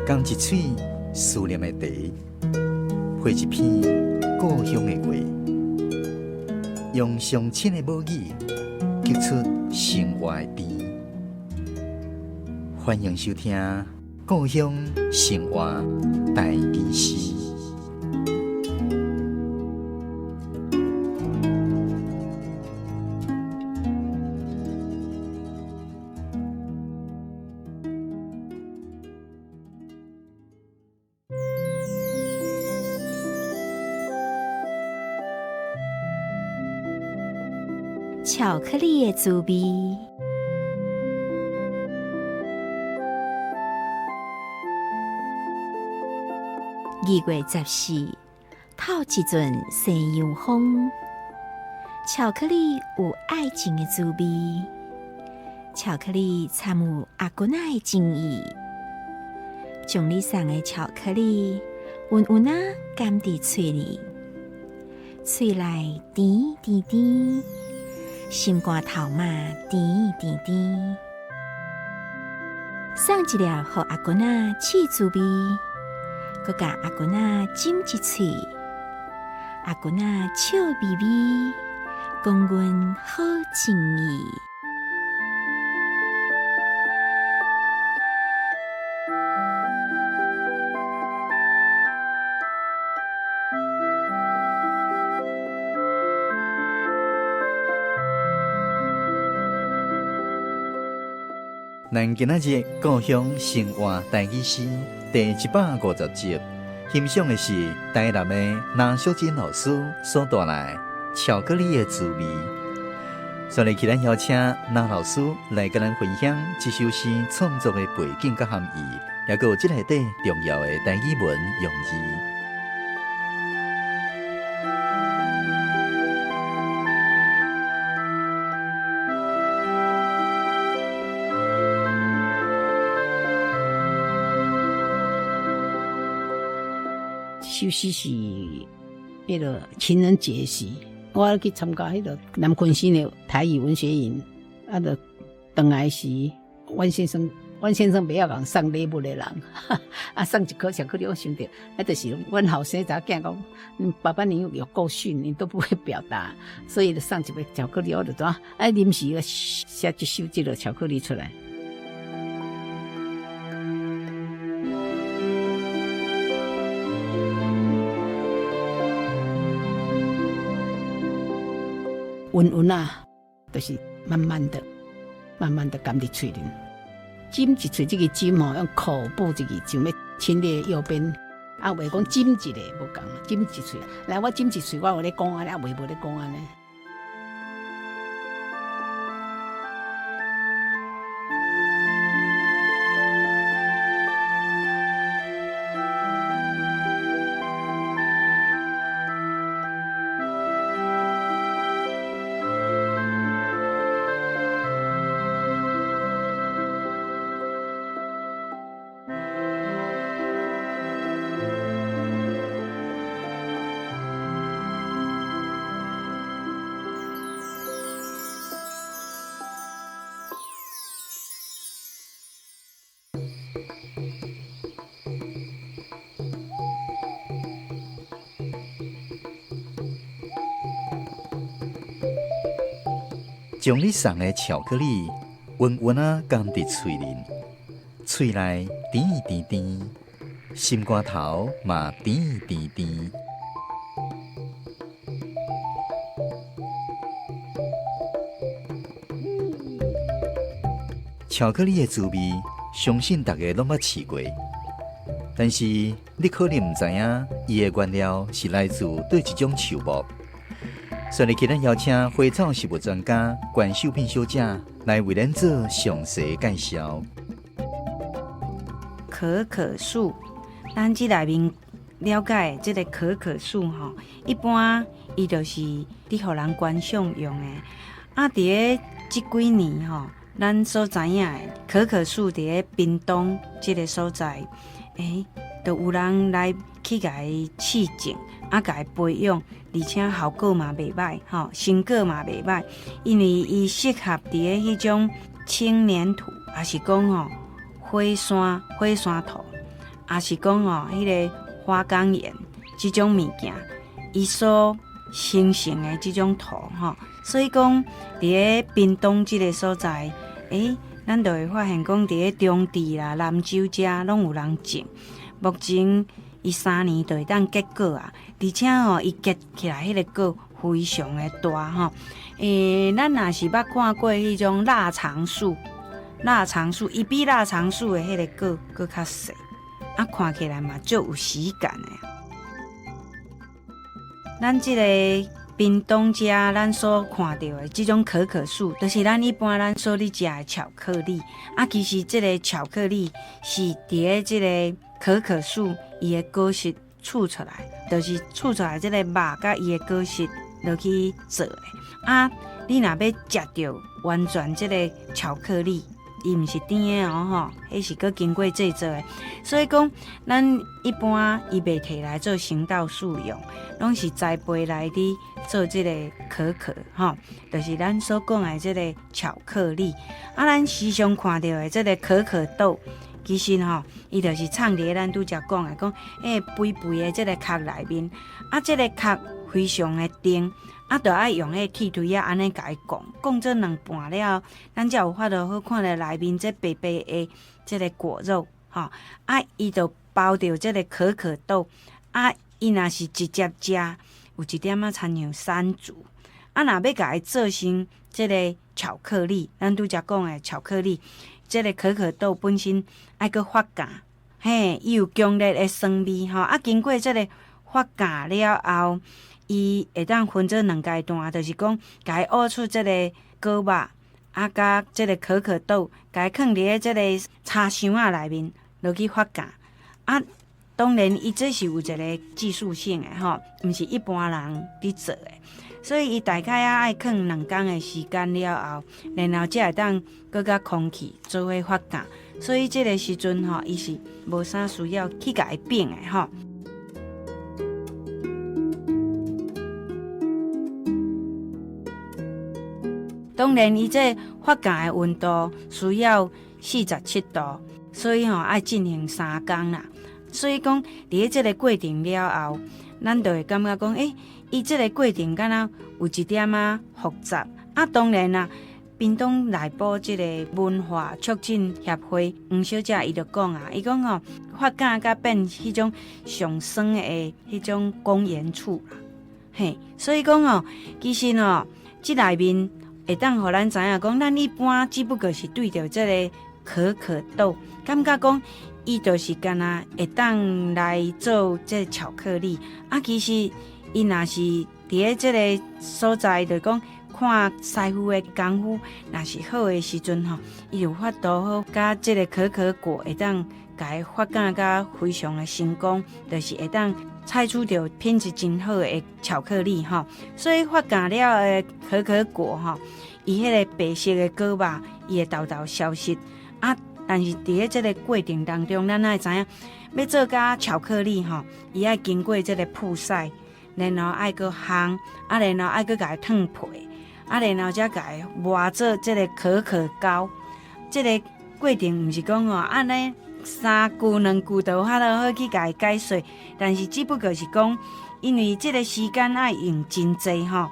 仝一喙思念的茶，配一篇故鄉的話，用上親的母語，激出生活的甜。歡迎收聽《故鄉生活台語詩》。巧克力的滋味。2月14，透一陣西洋風。巧克力有愛情的滋味，巧克力摻有阿公仔的情意。將你送的巧克力，溫溫仔含佇喙裡，喙內甜甜甜，心肝頭嘛甜甜甜。送一粒予阿公仔試滋味，閣共阿公仔斟一喙，阿公仔笑眯眯，講阮好情意。咱今仔日故鄉生活台語詩第150集，欣賞的是台南的林淑珍老師所帶來巧克力的滋味。所以，咱邀請林老師來佮咱分享這首詩創作的背景佮含義，也閣有這內底重要的台語文用字。這首詩是彼个情人節時，我去參加彼个南鯤鯓的台語文學營，啊，就轉來時，阮先生袂曉共送禮物的人，啊，送一顆巧克力，我想著，啊，就是阮後生查某囝講，爸爸你有夠遜，你都不會表達，所以就送一個巧克力，我就怎啊，臨時寫一首這個巧克力出來。溫溫啊，就是慢慢的、慢慢的含佇喙裡，斟一喙這個斟吼，用口部這個像欲親你的右邊，啊，話講斟一个無仝，斟一喙。來，我斟一喙，我有咧講按呢，啊，話無咧講按呢。將你送的巧克力，溫溫仔含佇喙裡，喙內甜甜甜，心肝頭嘛甜甜甜。巧克力的滋味，相信大家攏捌試過，但是你可能毋知影，伊的原料是來自佗一種樹木。所以，今日邀請花草植物專家關秀品小姐來為咱做詳細介紹。可可樹，咱這內面了解的這個可可樹吼，一般伊就是佇予人觀賞用的。啊，佇咧這幾年吼，咱所知影的可可樹佇咧屏東這个所在，就有人來去共伊試種，啊，共伊培養，而且效果嘛袂䆀，吼，成果嘛袂䆀，因為伊適合佇咧彼種輕黏土，抑是講吼火山火山土，抑是講哦，彼个花崗岩這種物件，伊所形成的這種土吼，所以講佇咧屏東這个所在，欸，咱就會發現講佇咧中地啦、南州遮攏有人種。目前伊3年就會當結果啊，而且吼伊結起來彼个果非常的大吼。欸，咱若是捌看過彼種臘腸樹，臘腸樹伊比臘腸樹的彼个果閣較細，啊，看起來嘛足有喜感的。咱這個屏東遮，咱所看著的這種可可樹，就是咱一般咱所咧食的巧克力。啊，其實這个巧克力是佇咧這个可可樹伊的果實吐出來，就是吐出來這个肉佮伊的果實落去做的。啊，你若欲食著完全這个巧克力，伊毋是甜的哦吼，彼是閣經過製作的。所以講，咱一般伊袂提來做行道樹用，攏是栽培來佇做這個可可吼，就是咱所講的這个巧克力。啊，咱時常看著的這个可可豆，其實吼，伊就是藏佇咧咱拄才講的，講欸肥肥的這个殼內面，啊，這个殼非常的甜。啊，就愛用彼个鐵錘仔按呢共伊摃，摃做兩半了後，咱才有法度好看著內面這白白的這个果肉，吼。啊，伊就包著這个可可豆，啊，伊若是直接食，有一點仔親像山竹。啊，若欲共伊做成這个巧克力，咱拄才講的巧克力，這个可可豆本身愛閣發酵，嘿，伊有強烈的酸味，吼。啊，經過這个發酵了後，伊會當分做兩階段，就是講，共伊挖出這个果肉，啊，佮這个可可豆，共伊囥佇咧這个茶箱仔內面落去發酵。啊，當然，伊這是有一个技術性的吼，毋是一般人佇做的，所以伊大概啊愛囥2工的時間了後，然後才會當閣佮空氣做伙發酵。所以這个時陣吼，伊是無啥需要去共伊變的吼。當然，伊這發酵的溫度需要47度，所以吼愛進行3工啦。所以講，佇咧這个過程了後，咱就會感覺講，欸，伊這个過程敢若有一點仔複雜。啊，當然啦，屏東內埔這个文化促進協會黃小姐伊就講啊，伊講吼發酵甲變彼種上酸的彼種公鹽醋啦，嘿，所以講吼，其實吼，這內面。會當予咱知影講，咱一般只不過是對著這个可可豆，感覺講伊就是敢若會當來做這巧克力。啊，其實伊若是佇咧這个所在，就講看師傅的功夫，若是好的時陣吼，伊有法度好，佮這个可可果會當共伊發展甲非常的成功，就是會當採取著品質真好的巧克力吼。所以發酵了的可可果吼，伊彼個白色的果肉，伊會沓沓消失。啊，但是佇咧這个過程當中，咱愛知影，欲做甲巧克力吼，伊愛經過這个曝曬，然後愛閣烘，啊，然後愛閣共伊褪皮，啊，然後才共伊磨做這个可可膏。這个過程毋是講吼，按呢三句兩句就有法度好去共伊解說，但是只不過是講，因為這个時間愛用真濟吼，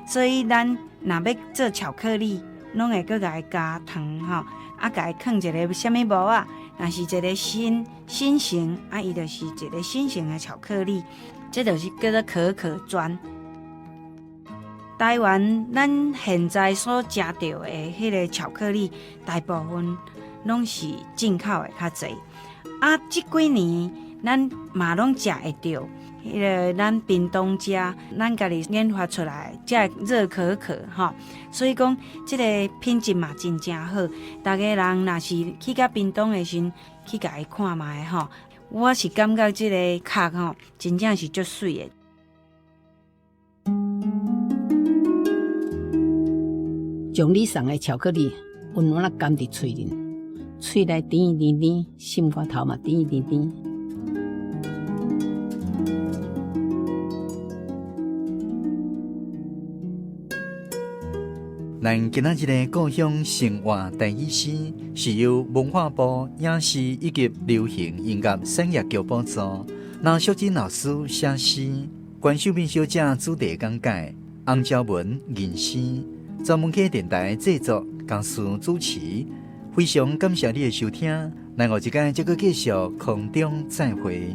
所以咱若欲做巧克力，攏會閣共伊加糖吼，啊，共伊囥一个啥物帽仔，若是一个新新型，啊，伊就是一个新型的巧克力，這就是叫做可可磚。台灣咱現在所食著的彼个巧克力，大部分攏是進口的較濟。啊，這幾年咱嘛攏食會著，彼个咱屏東遮，咱家己研發出來的這个熱可可吼，所以講這个品質嘛真正好。逐个人若是去到屏東的時陣，去共伊看覓吼，我是感覺這个殼吼，真正是足媠的。將你送的巧克力溫暖仔含佇喙裡，喙內甜甜甜，心肝頭嘛甜甜甜。咱今仔日的故鄉生活台語詩，是由文化部影視以及流行音樂產業局補助，林淑珍老師寫詩，關秀敏小姐主題講解，洪昭文吟詩，專門客電台製作，公司主持。非常感謝你的收聽，咱後一擺再閣繼續空中再會。